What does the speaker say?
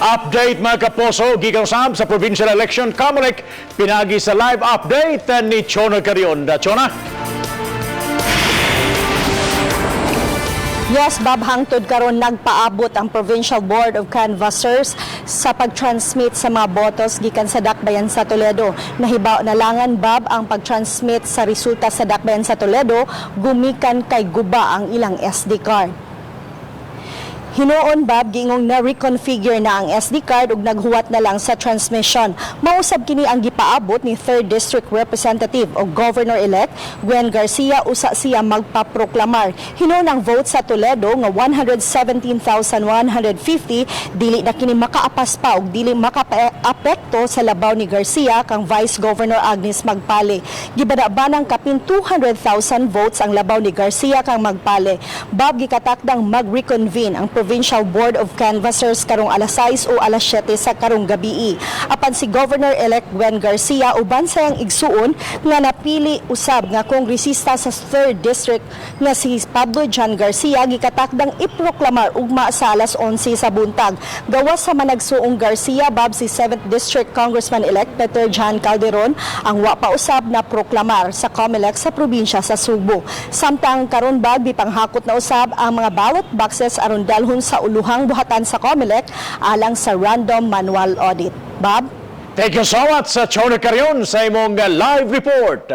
Update, mga kaposo, gikan usab sa provincial election, COMELEC, pinagi sa live update ni Chona Carion. Chona? Yes, Bob, hangtod karon nagpaabot ang Provincial Board of Canvassers sa pag-transmit sa mga botos gikan sa Dakbayan sa Toledo. Nahibaw na langan, Bob, ang pag-transmit sa resulta sa Dakbayan sa Toledo gumikan kay guba ang ilang SD card. Hinuon, Bob, giingong na-reconfigure na ang SD card ug naghuwat na lang sa transmission. Mausab kini ang gipaabot ni 3rd District Representative o Governor-elect Gwen Garcia usa siya magpaproklamar. Hinuon ang vote sa Toledo nga 117,150 dili na kini makaapas pa ug dili makaapekto sa labaw ni Garcia kang Vice Governor Agnes Magpale. Gibada-banang kapin 200,000 votes ang labaw ni Garcia kang Magpale. Bob, gikatakdang mag-reconvene ang Provincial Board of Canvassers karong alas 6 o alas 7 sa karong gabii. Apan si Governor-elect Gwen Garcia uban sa iyang igsuon nga napili usab nga kongresista sa 3rd District nga si Pablo John Garcia gikatakdang iproklamar ugma sa alas 11 sa buntag. Gawas sa managsuong Garcia, Bob, si 7th District Congressman-elect Peter John Calderon ang wa pa usab na proklamar sa COMELEC sa probinsya sa Subo. Samtang karon, Bob, gipanghakot na usab ang mga ballot boxes aron dalhon sa uluhang buhatan sa COMELEC alang sa random manual audit. Bob? Thank you so much sa Chona Carion sa imong live report.